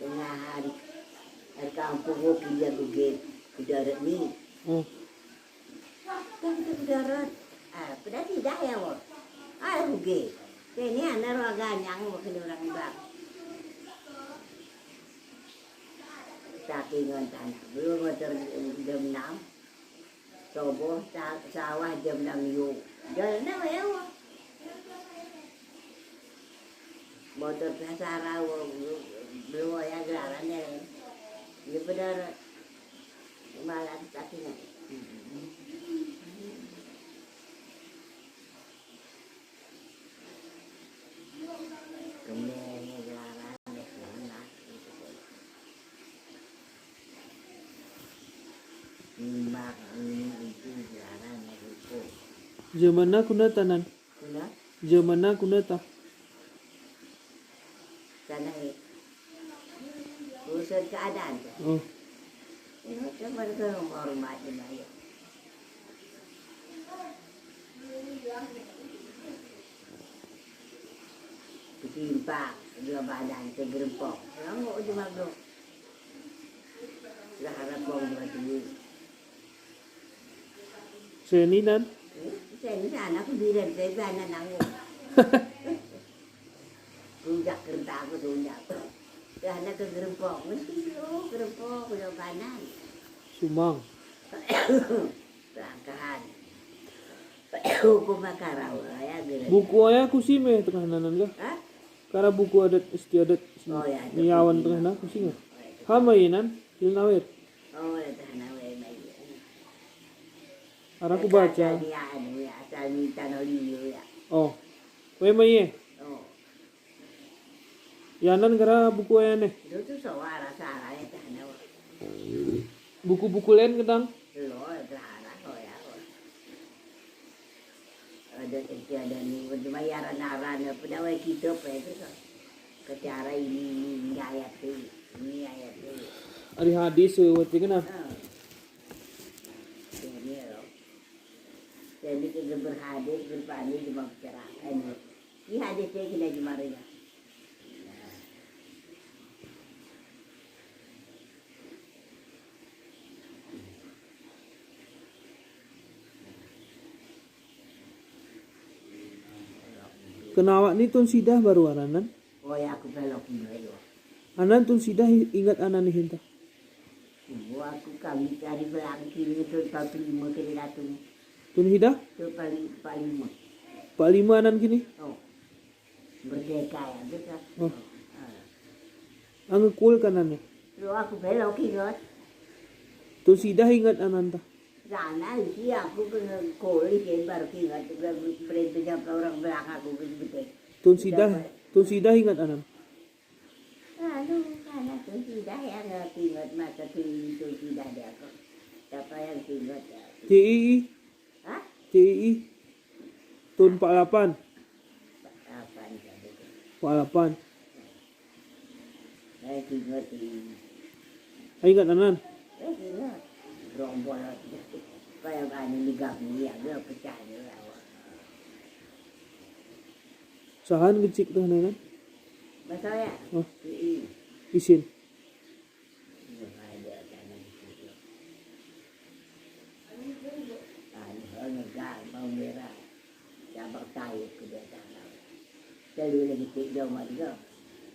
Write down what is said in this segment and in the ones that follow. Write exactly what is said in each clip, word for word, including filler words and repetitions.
Ngahan, ar kampung ko kini aku ge, ke darat ni. Hmm. Kan kita ke darat. Ah, pernah tidak ya, Wak? Ah, rugi. Kini ana ruagan yang wakil orang bang. Saking ngan tanah. Belum motor jam enam. Sobo sa-, sawah jam enam yu. Jam enam ya, Wak. Motor kasara, Wak, belum ya gelaran ya. Ya benar. Malah saking. Jamanna kunata nan? Kuna? Jamanna kunata? Sana he. Urusan keadaan. Oh. Ini kan mereka menghormati saya. Ketimpa, dua badan, segerempok. Lama uji maglo. Lah harap bang dua duit. Seninan? Seninan, aku bilang, saya anak nanggung. Rujak kerta aku tunjak. Lah, anak ke gerempok, mesti, oh, gerempok, udah kanan. Sumang. Langkahan. Hukum makaraw, ya, gila. Buku aya kusi me tengah nanan ga? Hah? Kara buku adat istiadat. Oh, ya, ni awan tengah na kusi ga? Oh, ya. Hama inan, ilnawet. Oh, ya, tengah nawet, baik. Ara ku baca. Asal ni, anu, ya, asal ni tanah liu, ya. Oh. We maye. Oh. Yanan gara buku ayane. Itu tuh soal rasa arahnya tanah. Buku-buku lain kedang. Lo, rasa arah, oh ya, oh. Ada kerja, ada ni, untuk bayaran aran, apa dah, kita apa itu, kan? Kecara ini, ini, ini ayat ini, ini ayat ini. Ari hadis, wati kena. Ah. Ini lo. Jadi kita berhadis, berpani, cuma bicara. Ini. Di hadis saya kena cuma ringan. Kena awak ni Tun Sidah baru aranan. Oh ya, aku belok ini, yo. Anan Tun Sidah i-, ingat anan ihin ta? Oh, aku kami cari belang kini Tun Paklima kini datang. Tun Sidah? Tun Pali-, Paklima. Paklima anan kini? Oh. Merdeka ya, gitu. Oh. Ah. Angekul kanane. Lo aku belok ingat. Tun Sidah ingat anan ta? Sana isi aku kena kuli sih baru ingat. Berhenti orang belakang aku betul. Tun Sidah, Tun Sidah ingat anan? Anu, sana Tun Sidah yang ingat masa Tun, Tun Sidah dia kok. Siapa yang ingat ya? T I I. Hah? T I I. Tun empat lapan. Empat lapan, ya, betul. Empat lapan. Saya ingat ini. Ay, ingat anan? Eh, ingat. Rombol. Kayak anu ni gak ni, ya, dia pecah ni, ya. Sahan gecik tuh, anan? Masalah ya? Oh. I-, i. Isin.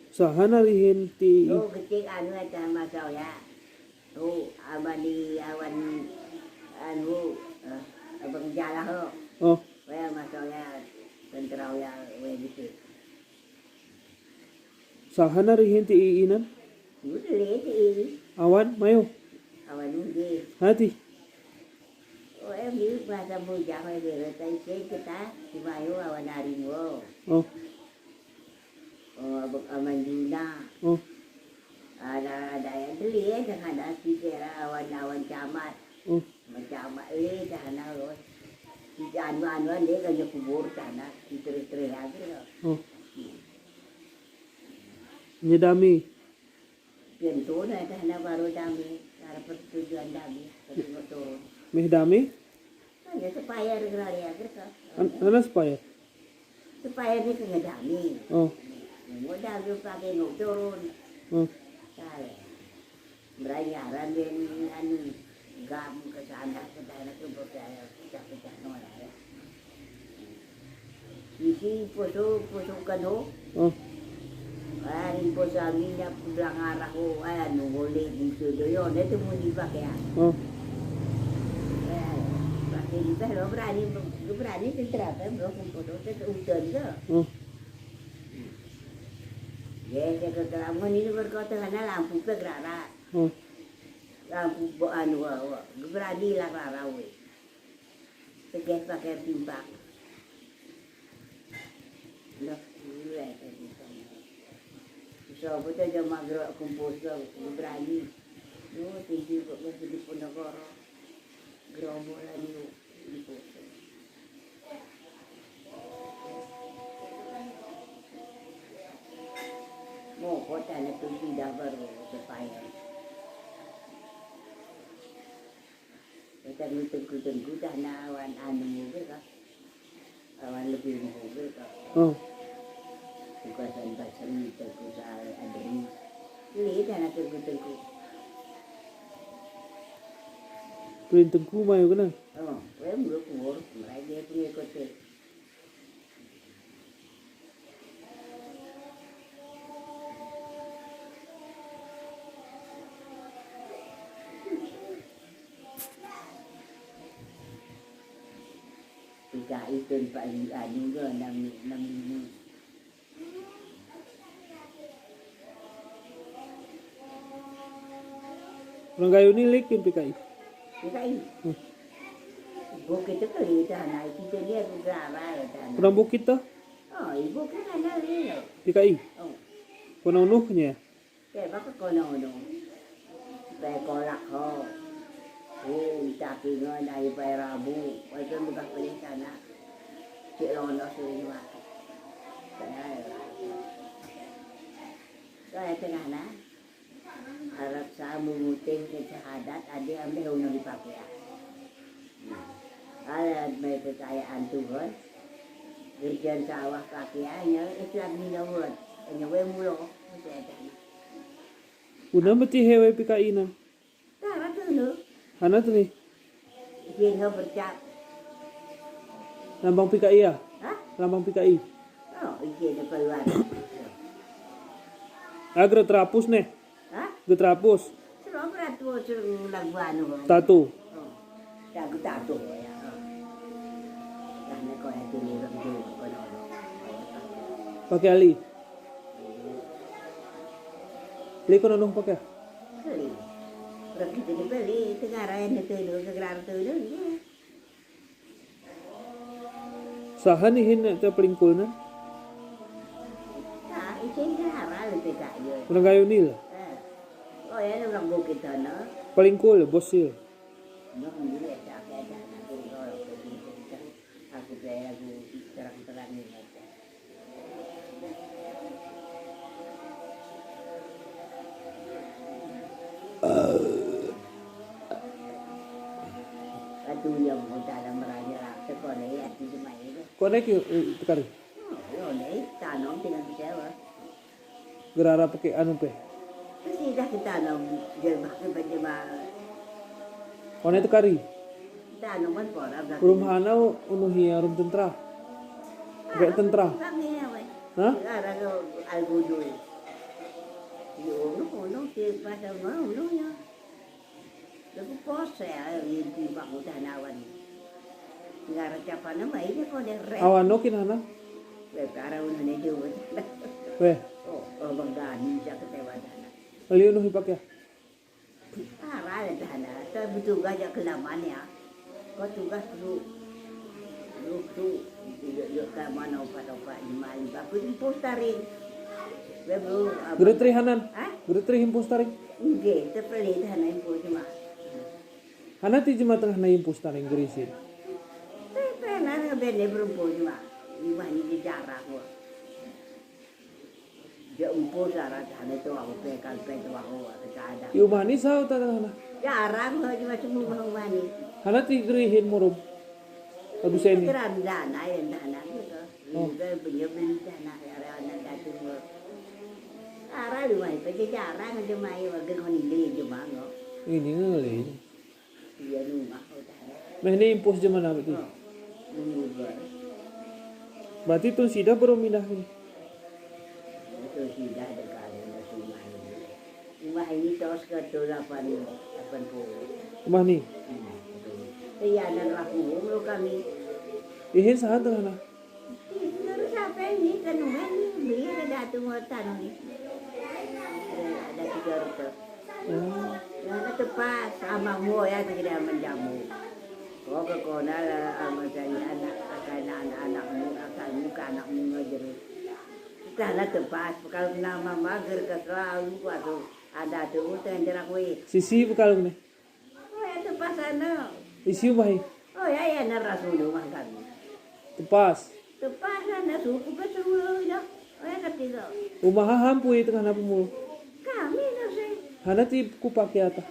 Sahan arihin T I I. Oh, kecil anu, ada masalah ya. Oh, awan di, awan, anu, eh, abang jalah, oh. Oh. Waya masalah ya, tentara ya, waya gitu. Sahan arihin T I I nan? Udah, T I I. Awan, mayo. Awan udah. Hati. Oh, em, di masa bujang, em, di reta ite kita, si mayo awan aring wo. Oh. Oh, abang aman juna. Oh. Ada, ada yang deli, ya, jangan ada si kira awan, awan camat. Oh. Macam mak le, sana lo. Kita anu-anu le, kanya kubur sana. Kita terus-terus aja lo. Oh. Nya dami. Pintu na, sana baru dami. Cara persetujuan dami. Tapi mau turun. Meh dami? Hanya supaya regla dia gitu. An-, ana supaya? Supaya ini kena dami. Oh. Mau dami pakai mau turun. Oh. Berani aran den anu, gam ke sana, ke sana, ke berkaya, pecah-pecah nolak. Isi poso, poso kano. Hmm. Ari poso angin ya pulang arah ho, anu, boleh gitu doyo, ne tu muni pakai ya. Hmm. Ya, pakai di lo berani, berani tentera apa, bro, kumpul, utan ke. Hmm. Ya, saya ke kelam ini berkota sana lampu pe gerara. Hmm. Lampu bo anu, wa, wa, berani lah rara we. Tegeh pakai timbang. Loh, iya, tadi kan. So, betul aja magro kumpul so, berani. Yo, tinggi kok, kok di Ponorogo. Gerombolan yo, di Poso. Mo, kota na tu tidak baru, supaya. Tengku-tengku tah na awan anu mugel ka. Awan lebih mugel ka. Oh. Tugasan basang tengku sa adri. Ini tah na tengku-tengku. Prin tengku mayu kena. Oh, we mulu kumur, merai dia punya kote. Tiga itun pa anu ga, nam, nam ini. Orang gayo ni lik pin P K I. P K I. Hmm. Bukit itu kali itu, anak itu dia juga apa ya, anak. Orang bukit tuh? Oh, ibu kan anak ini. P K I. Oh. Kono unuhnya. Kaya baka kono unuh. Bay kolak ho. Oh, tapi ngon ay bay rabu. Ay bay mugah pelih sana. Cik lono suri wakit. Kaya. Kaya tengah na. Arap sa mumutih ke syahadat, adi ambil unuh di papia. Ala may kekayaan Tuhan. Gerjan sawah papia, nya Islam ni nawat. Nya we mulo. Una mati hewe P K I na. Tara tunu. Hana tuni. Jin ho bercap. Lambang P K I ya? Hah? Lambang P K I. Oh, ije de keluar. Agro terapus ne. Hah? Ge terapus. Selo beratus, selo lagu anu. Tatu. Oh. Lagu tatu, ya. Oh. Lah, ne ko ya tuni orang tu, kono. Pakai ali. Peli kono nung pakai? Peli. Orang kita ni peli, tengah raya ni tunu, ke gerar tunu, ya. Sahan ihin te pelingkul na? Nah, isin ke hara le te ka yo. Orang gayo nil. Eh. Oh, ya, orang bukit sana. Pelingkul, bosil. Nah, ini ya, tak ada, tak ada, tak ada. Aku gaya, aku terang-terang ini aja. Atu yang mau dalam raya, sekolah ya, di rumah ini. Konek, eh, tekari. Oh, ya, ini tanam dengan kecewa. Gerara pake anu pe. Terus idah kita nam jelma ke jelma. One tekari. Kita nam kan pora berarti. Rum hana unuh iya rum tentra. Pake tentra. Kami ya, weh. Hah? Gerara ke algudul. Yo, unuh, unuh, si pasal mah, unuh ya. Lagu pose, ah, ini timbang udah nawan. Nggak ada siapa nama, ini kok ada rek. Awan no kinana? Weh, para unuh ne jauh. Weh. Oh, oh, Bang Gani, bisa kecewa sana. Liu nuh ipak ya? Para le sana, tapi tugas ya kelamaan ya. Kok tugas dulu. Lutu, iyo, iyo, ka mana opat-opat, lima, lima. Aku impus taring. Weh, bro, apa? Guru Tri hanan? Hah? Guru Tri impus taring? Nggih, tepeli hanan impus cuma. Hana ti jema tengah na impus taring gerisin. Tepeli hanan bene berempus cuma. Lima ini jarak, wah. Iya, umpu sarat, hane tuwa upe, kalpe tuwa uwa, kecada. Iya, umani sa uta tengah na? Jarang, ho, cuma semu umani. Hana ti gerihin murum. Aduh seni. Keran dana, ya, dana, gitu. Oh. Ini kan punya beli dana, ya, anak datu, ho. Ara Lalu, ay, pati jarang aja main, warga koni le aja mango. Ini ngeli. Iya, rumah, oh, tadi. Meh, ini impus aja mana berarti? Oh, menguber. Berarti tun sidah baru mindah ini? Tun sidah ada kali, ada rumah ini. Rumah ini tos ke tu lapan, lapan puluh. Rumah ini? Hmm. Iya, dan laku lo kami. Ihin sahan tengah na? Terus apa ini? Kan ini, beli ada datu muatan ini. Ada tiga rute. Hmm. Yang tepas, sama mo ya, tidak menjamu. Kok ke kona lah, sama saya anak, akan anak-anakmu, akan muka anakmu ngajar. Kita lah tepas, kalau nama mager ke selalu, waktu ada tuh, tengah jerak weh. Sisi bekalung nih? Oh, ya, tepas sana. Isi umah i? Oh, ya, ya, na rasul umah kami. Tepas. Tepas sana, suku ke suku, ya. Oh, ya, ketiga. Umah haham pui tengah na pemul? Kami, na se. Hana ti ku pake ata?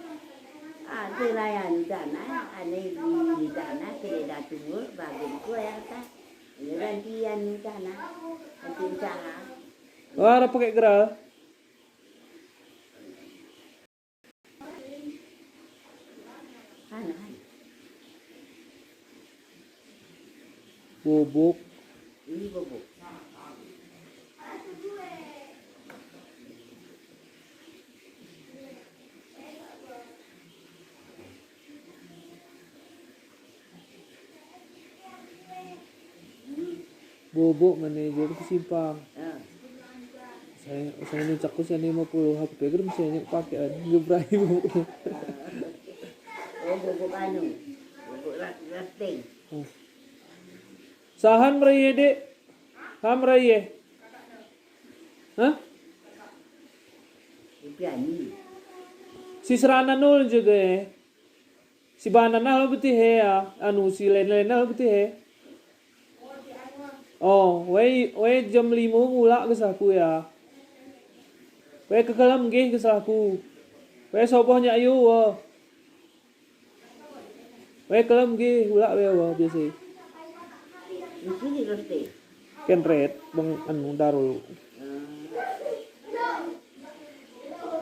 Ah, selayan sana, ane di sana, kire datu, bagian ku ya ata. Ini gantian sana. Nanti usaha. Wah, ada pake geral? Bubuk. Bubuk manajer ke Simpang. Ah. Saya, saya ini cakku, saya ini lima puluh, aku pikir masih banyak pakaian. Nggak berani bubuk. Oh, bubuk anu. Bubuk ra-, rafting. Hmm. Sahan meraye, Dek? Ha, meraye? Hah? Ipiani. Si Serana nol juga, eh. Si Banana lo beti he, ya. Anu, si Lena-Lena lo beti he. Oh, weh, weh jam lima mulak ke saku ya. Weh ke kelem gih ke saku. Weh soboh nyak yu, weh. Weh kelem gih, ulak weh, weh, biasa. Isi di roste. Kenret, bang anu, darul.